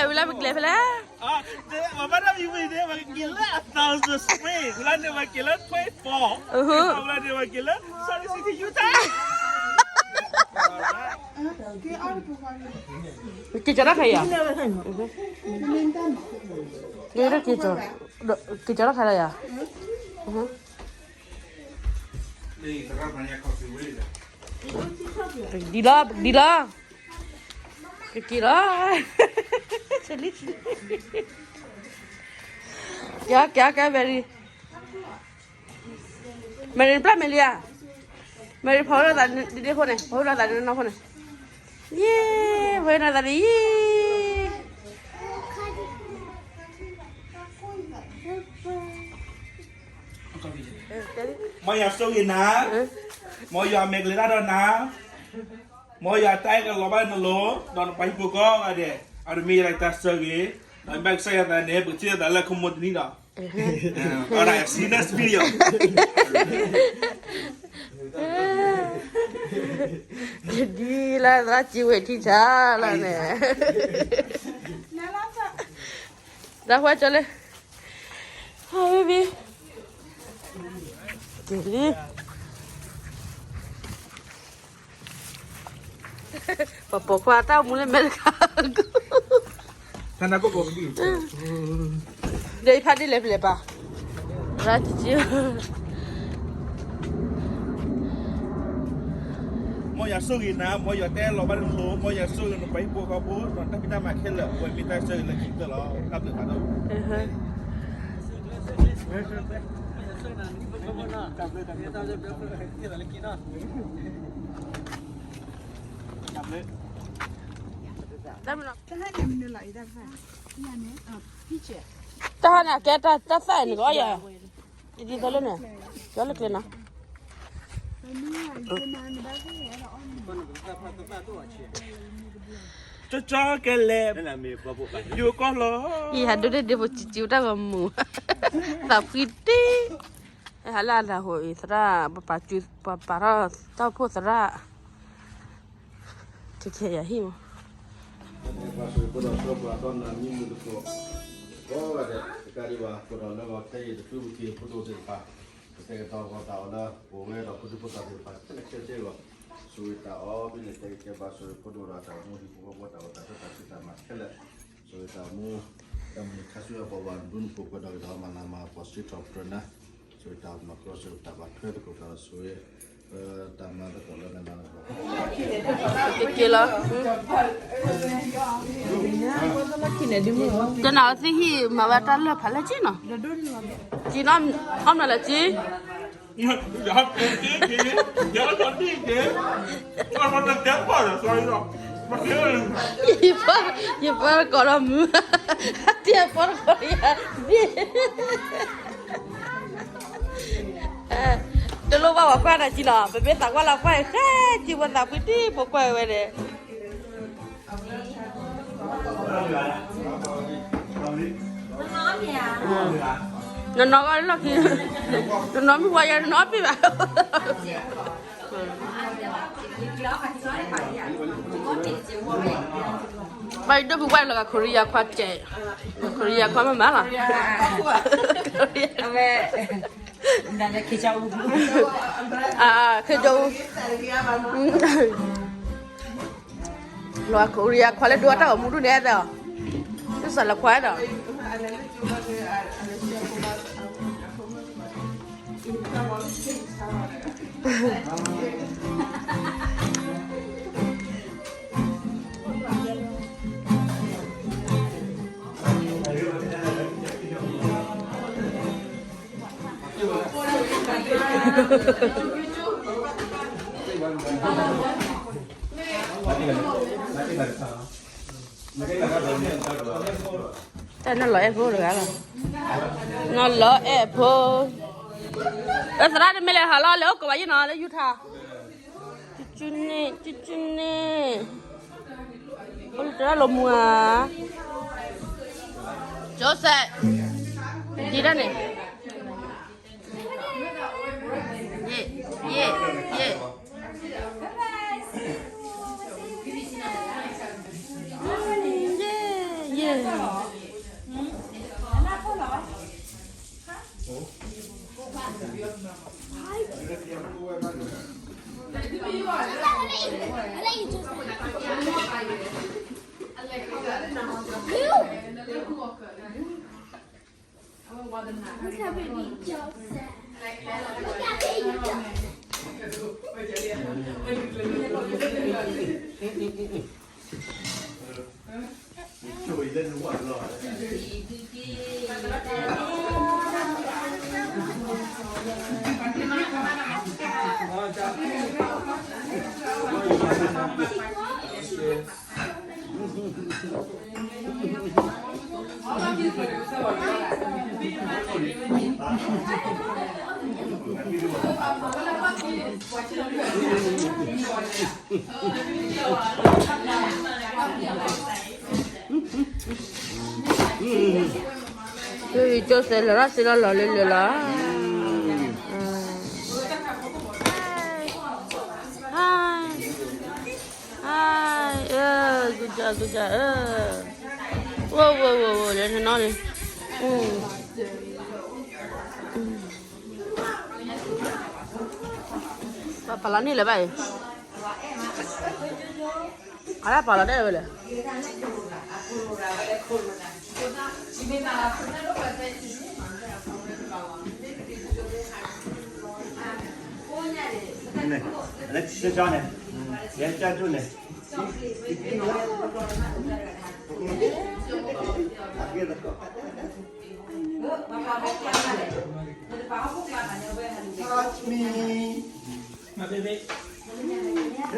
ဝဲလၢပကျဲဖဲလဲၣ်. မမါတမံၤဝံၤန့ၣ် ပကက့ၤလၢ a thousand spring ဝဲလၢန့ၣ် ပက့ၤလၢ twenty-four ဝဲလၢန့ၣ် ပက့ၤလၢ Salt Lake City, Utah. က့ၤကီၤတၢ်ခါယၤ, က့ၤကီၤတၢ်ခါလၢယၤ. ဒ်လီၤ, ဒ်လီၤ. ကက့ၤလီၤ. ကဲ ကဲ ကဲ Mary, Mary ပျၢ် Mary ဧါ, Mary ဖီဝဲဒၣ်သးဒ်ဒ်ဖိန့ၣ်, ဖီဝဲဒၣ်သးဒ်နီၢ်ဖိန့ၣ်, ယ့, ဖီဝဲဒၣ်သးဒ်ယ့. မ်ယွၤဆိၣ်ဂ့ၤနၤ, မ်ယွၤမဲာ်ကလဲၤတၢ်ဒီးနၤ, မ်ယွၤတၢ်အဲၣ်ကလီၤဘၣ်နလိၤ, ဒီးနပှၤဟံၣ်ဖိကိးဂၤဒဲး, အဒိးမ့ၢ်ယၤတၢ်ဆၢဂ့ၤ, ဒီးဘၣ်ကစၢ်ယွၤသးန့ၣ် ပကထံၣ်လိာ်သးလၢခိၣ်မူတနံၤဒီး, အီဒၣ် see next video. ဒ်လၢသရၣ်စံဝဲထံဆါလီၤန့ၣ်, တၢ်ဃိကၠီလၢ, ဟဘံဘံ, က့ၤလံ. ပှၤပိာ်ခွါတၢ်အိၣ်မူလၢမဲတခါ, ဒီးယဖးဒ်လဲၣ်ပလဲၣ်ပာ်, ရၢ်တက့ၢ်. မ်ယွၤဆိၣ်ဂ့ၤနၤ, မ်ယွၤတၢ်အဲၣ်လီၤဘၣ်နလိၤ, မ်ယွၤဆိၣ်ဂ့ၤနပှၤဟံၣ်ဖိဃီဖိ, ဒီးတၢ်ဖံးတၢ်မၤခဲလၢာ် ပဝဲမ့ၢ်တၢ်ဆၢဂ့ၤလၢခံကတၢၢ်လီၤ. တၢ်ဘျုးဖးဒိၣ်. တၢ်ဟါန့ၣ် အကဲတၢ်သၣ်န့ၣ်ကီးယၤ, ဒ်သိးလၢန့ၣ်, ကၠီလၢကျဲနီၤ. ကၠီကၠီကလဲၤ, ယိၤကီၢ်လီၤ. ယဟးဒိးန့ၢ်ဒ့ဖိစံးစံးတၢ်ဂီၤမူ, သးဖှံတံၢ်, ဟဲလၢအလၤဟိးအံၤ သရၣ်, ပပာ်စု, ပပာ်ထီၣ်တၢ်အိၣ်ဖှိၣ်သရၣ်, ခဲခဲယၤဟံၣ်မး. ပှၤဆိၣ်ဂ့ၤပှၤဒီးဆိၣ်ပှၤဒီးနၤမံမုာ်တကိး, ကိးဂၤဒဲး, တကးဒံးဘၣ် ပဒီးလၢဂီၤခဲအံၤ တချုးပက့ၤဖိဒိၣ်သ့ၣ်တဖၣ်, ပတဲာ်ကတီၤပသးအီၤလၢ ပဝဲဒီးဖိဒံဖိသၣ်သ့ၣ်တဖၣ် ခဲလၢာ်ခဲဆ့အဂီၢ်, ဆိၣ်ဂ့ၤတၢ်အီၤ ဖဲန့ၣ် တဲကဲဘၣ်ဆိၣ်ဂ့ၤဖိဒိၣ်ဒီးတၢ်အိၣ်မူဟံၣ်ဖိဃီဖိ တၢ်အိၣ်တၢ်ဆိးတၢ်ဖံးတၢ်မၤခဲလၢာ်, ဆိၣ်ဂ့ၤတၢ်အိၣ်မူ, တၢ်မုၢ်ခါဆူညါ ပှၤဘၣ်ဒူနဖိကွဲးဒီးကဒီး မၤလၤမၤကပီၤစံးထီၣ်ပတြၢၤနၤ, ဆိၣ်ဂ့ၤတၢ်မၤကရီဆိၣ်ဂ့ၤတၢ်ဘၣ်ထွဲသကိးတၢ်ဒီးဆိၣ်ဂ့ၤ တၢ်မၤသကိးလၢနၤလၢနၤ, က့ၤလီၤ. တနၤအီၤသ့ၣ်ဟံၣ်မၤဝဲတၢ်လၢၢ်ဖးလဲၢ်က့နီၤ, က့နီၤ, အီၣ်မနုၤလဲၣ်က့, ယပၢ်ကိးဒီးမုၢ်, တၢ်ပၢ်ကိးဒီးယၤ, တလိၣ်ဘၣ်ပှၤကွၢ်နၤက့နီၤ, ပမ့ၢ်သးကွၢ်လီၤကွၢ်ဃဲက့ ပသးဖှံတံၢ်ဖိကွၢ်ဝဲန့ၣ် နနီၢ်ဂီၢ်လီၢ်ခံ, နနီၢ်မုၢ်ဝါယၤ နနီၢ်ပ့ၢ်ဘၣ်. ဘၣ်ယဒိၣ်ဖုဝဲလီၤဂာ် ခိရံယါခွါကဲ, ခိရံယါခွါမၤမၤလီၤ. ခ့ကၠီအူ, လီၤခိရံယါခွါလၢဒိၣ်အတၢ်ဂီၤမူဒိၣ်န့ၣ်အဲၣ်သဲအီၤ, သစၢ်လီၤခွါဒီး တၢ်နီၢ်လီၤအဲၣ်ဖိတဂၤလီၤ, နီၢ်လီၤအဲၣ်ဖိ, လၢသရၣ်တမ့ၢ်လဲၤဟးလီၤ လဲၤအိၣ်ကိးဘၣ်ယဲၢ်နီၤ လၢယူထါ, ကၠူကၠူန့ၣ်, ကၠူကၠူန့ၣ်, အိၣ်လၢတရၣ်လိာ်မူဧါ, ကၠိစဲး, ဒ်တၢ်န့ၣ် ယဲၢ်, ယဲၢ်, ယဲၢ်, ယဲၢ်, ယဲၢ်. ကၠိစဲးလီၤရၣ်စ့လီၤလီၤလၢလၢလီၤ. Hi. Hi. Good job, good job. Whoa, whoa, whoa, whoa, လဲၤနီၤန့ၣ်. ပာ်လီၤန့ၢ်လၢၤဘၣ်အံၤ, အဝဲပာ်လီၤဒဲးဝဲလဲၣ်.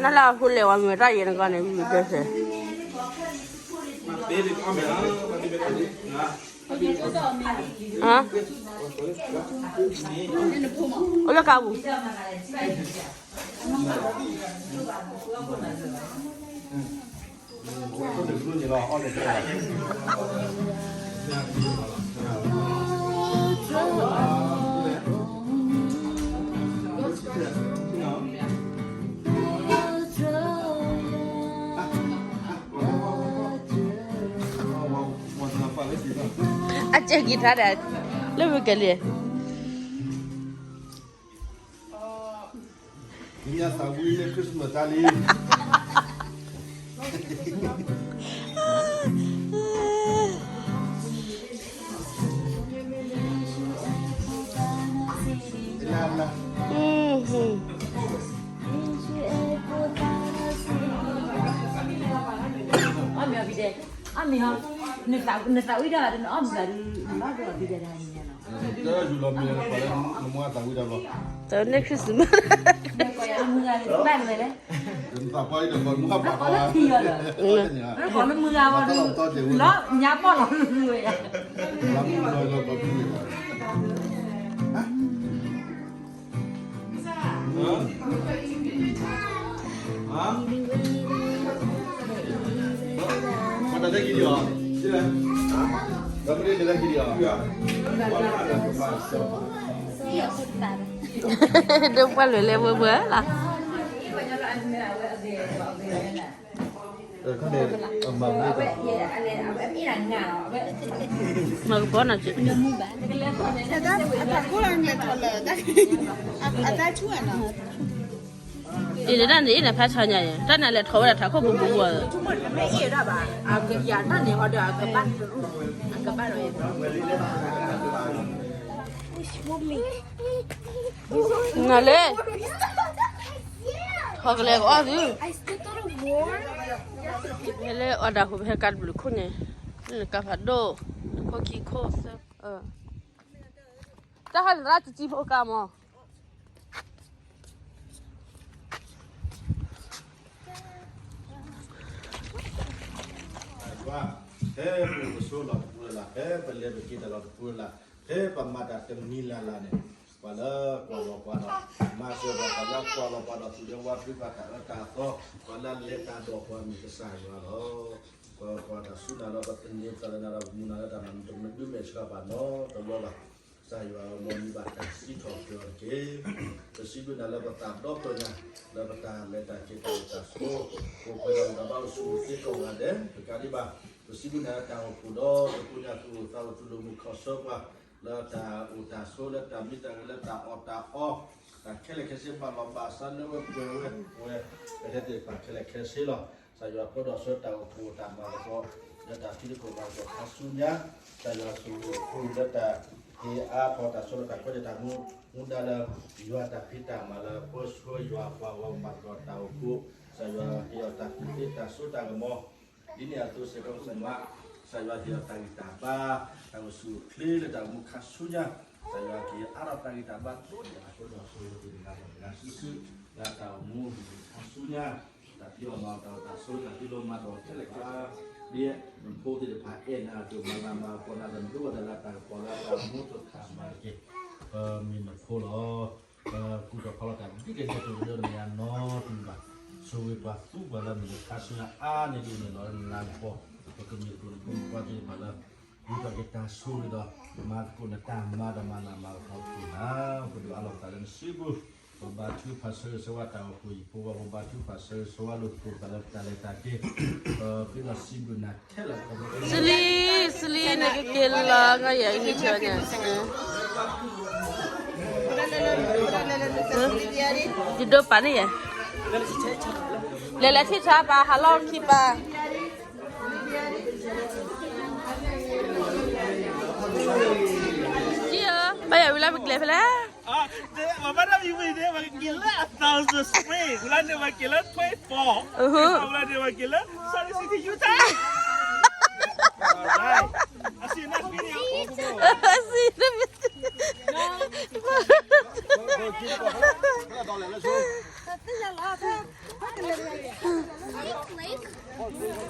နလၢအဃိလဲၣ် ဝဲမ့ၢ်တၢ်ယဲၢ်နကီၢ်န့ၣ် ဝံၤဝံၤတဲစဲး. အိၣ်လၢကါပူၤ. အစဲးကံၤထါဒီး လၢမ့ၢ်ကလံၤ ညါသးဝံၣ်လၢ Christmas တၢ်လံ. အီၣ်မ့ၤအီၤဘံဒဲး, အီၣ်မ့ၤဟီ, နသးဝံၣ်တၢ်ဘၣ်ဒီး နအီၣ်မ့ၤဘၣ်ဒီး နဘၣ်ဒိဘံဒဲးတဟါညါလီၤ. တၢ်ယူၢ်လီၤမ့ၤလၢပှၤလၢနမူအသးဝံၣ်တၢ်ဘျီ, တၢ်န့ၣ် Christmas မုၢ်ဂၤလၢဘၣ်နမဲလဲၣ်, နသးပှၢ်အံၤဒီးပှၤမူအပှၤပှၢ်လၢခံလီၤဒီး, ပှၤလၢမုၢ်ဂၤဝဲဒီး, လီၤညါပီၢ်လီၤဝဲယၤ, လီၤမုၢ်ဂၤလီၤပှၤမုၢ်ဂၤ မတၤလဲၣ်ကံဒံးအီၤ, ဒီးမ့ၢ်လဲၣ်ကံဒံးအီၤ, ဒိၣ်ပှၢ်လွဲၢ်လဲၢ်ဝဲဝဲလီၤ. မၤကပီၤနီၤက့, အတၢ်ဆူၣ်နီၤ, အတၢ်ဆူၣ်, အံၤန့ၣ်တၢ်န့ၣ်အံၤန့ၣ်ဖးဆါညါအံၤ တၢ်န့ၣ်လဲၤထီၣ်ဝဲဒၣ်ထးခိၣ်ပူၤပူၤအံၤ, မ့ၢ်အ့ၣ်ဒၣ်ဘၣ်, အကယၤတၢ်န့ၣ်ဟီဒီးအကဘၣ်တရူၢ်, အကဘၣ်ဒီး နၤလဲၣ်, ထီၣ်ကလဲၤကအီၣ်သု, ဟဲလၢအီၣ်ဒၣ်ဟူး ပဟဲကါတဘျုးခိၣ်န့ၣ်, နကါဖးဒိၣ်, ခိၣ်ခံခိၣ်သၢ, တၢ်ဟဲလၢတၢ်တစံဖိကါမး. ဖဲပအိၣ်ပဆိးလီၤတပူၤလၢ်လၢ်, ဖဲပလဲၤပက့ၤတၢ်လီၤတပူၤလၢ်လၢ်, ဖဲပမၤတၢ်တမံၤလၢ်လၢ်န့ၣ်, ပှၤလၢကွၢ်လီၤပှၤဒီး, မၤစၢၤပှၤ ပှၤလၢကွၢ်လီၤပှၤဒီး သူၣ်လၢဝါပျံၤပှၤတၢ်အၢတၢ်သီ, ပှၤလၢလဲၤတၢ်ဒီးပှၤမ့ၢ်ကစၢ်ယွၤလီၤ. ပှၤတၢ်စူၢ်နာ်လၢပသန့ၤပသးလၢနၤဒီး ပမူနၤလၢတၢ်မၤ တမဒုးမဲာ်ဆှးဘၣ်နီတဘျီဘၣ်. ကစၢ်ယွၤအမိၢ်မံၤဘၣ်တၢ်စံးထီၣ်ပတြၢၤတက့ၢ်. ပစံးဘျုးနၤလၢပသးဒီဖျၢၣ်ညါ, လၢပတၢ်လဲၤတၢ်က့ၤတၢ်အိၣ်တၢ်ဆိး, ပအိၣ်ပှဲၤဒီးပတၢ်ဘၣ်အိၣ်ဆူၣ်အိၣ်ချ့ကိးဂၤဒဲး, တကးဒံးဘၣ် ပစံးဘျုးနၤလၢတၢ်အိၣ်ဖှိၣ်ဒီး ပကိးညါသူၣ်အိၣ်သးအိၣ် တူၢ်လိာ်မုာ်ခီၣ်ဆၢပှၤ လၢတၢ်အိၣ်တၢ်ဆိး လၢတၢ်မံတၢ်ဂဲၤ လၢတၢ်အီၣ်တၢ်အီ တၢ်ခဲလၢာ်ခဲဆ့ ဘၣ်လီၤဘၣ်စးလၢဝဲပှဲၤဝဲ ပှဲၤဝဲ ပဟဲသ့ၣ်တဖၣ်ခဲလၢာ်ခဲဆ့လီၤ. ကစၢ်ယွၤဖီဒီးဆၢတၢ်အိၣ်ဖှိၣ်တၢ်မၤသကိး လၢတၢ်ဖံးသကိးမၤသကိးခါဆူညါ ကစၢ်ယွၤဆိၣ်ဂ့ၤလၢတၢ်ဟ့ၣ်အါထီၣ်တၢ်ဆီလီၤတၢ်ခီၣ်တၢ်မူ မူဒါလၢ ယွၤတၢ်ဖံးတၢ်မၤလၢပၢဆှၢယွၤပှၤဂီၢ်မၤသကိးတၢ်အိၣ်ဖှိၣ် ကစၢ်ယွၤဟ့ၣ်အီၤတၢ်ကူၣ်သ့တၢ်စိတၢ်ကမီၤ ဒ်န့ၣ်အသိးစ့ၢ်ကီး ကစၢ်ယွၤ ကစၢ်ယွၤဟ့ၣ်အီၤတၢ်ဂံၢ်တၢ်ဘါ တၢ်အိၣ်ဆူၣ်အိၣ်ချ့လၢတၢ်အိၣ်မူခါဆူညါ ကစၢ်ယွၤကဟ့ၣ်အါထီၣ်တၢ်ဂံၢ်တၢ်ဘါ ဒ်န့ၣ်အသိးဒီးဆိၣ်ဂ့ၤတဂၤဒီးတဂၤစုာ်စုာ် လၢတၢ်အိၣ်မူခါဆူညါ တၢ်ဖံးအီၣ်မၤအီၣ်တၢ်အိၣ်တၢ်ဆိး တၢ်ဖံးလိမၤဒိးခဲလၢာ်ခဲဆ့ ဒ်နဖိသ့ၣ်တဖၣ်အဲၣ်နၤအသိး မၤလၤမၤကပီၤနၤ နဒိၣ်အီၣ်တၢ်လၢတၢ်ကပီၤလၢတၢ်အိၣ်မူတခါမၤတက့ၢ် ပမ့ၢ်နဖိလီၤ. ပကူၣ်ထီၣ်ဖးလီၤတၢ်ဒ်ကဲန့ၣ်အသိး ပဒိးန့ၢ်အနီတမံၤဘၣ်. ဆိၣ်ဂ့ၤပှၤသူပှၤလၢမုၢ်ခါဆူညါအါန့ၢ်ဒ်န့ၣ်လီၤ. လၢနလၤကပီၤ ပကမ့ၢ်ပှၤနဖိမုၣ်ဖိခွါသ့ၣ်တဖၣ်လၢ ယူးထီၣ်က့ၤတၢ်ဆိၣ်ဂ့ၤဒီး မၤသကိးနတၢ်မၤဒီးမၤလၤမၤကပီၤပှၤနၤ ပဒိးအါလီၤပသးလၢနစုပူၤ ပဘါထုကဖၣ်ဆၢဂ့ၤဆၢဝါတၢ်အိၣ်ဖှိၣ်ဟံၣ်ဖိဃီဖိ ပဘါထုကဖၣ်ဆၢဂ့ၤဆၢဝါလိာ်ပသးလၢပတၢ်လဲၤတၢ်က့ၤ ပဃ့ဒီးစံးဘျုးနၤခဲလၢာ် စလံ စလံ နကက့ၤလီၤ ငါယၤဟံၣ်ဆၢညါ ယဒိပာ်န့ၢ်ယၤ လဲၤလဲၤထံၣ်ဆါပာ် ဟးလီၢ်ခံပာ် ကံဧၢ ဘၣ်ယၤဝံၤလၢပကလဲၤဖဲလဲၣ် Mamá, dame, güey, de, que la thousand spring. Una de, que la twenty-four. Una de, que la Salt Lake City, Utah. All right. I see you next video. I see you next video.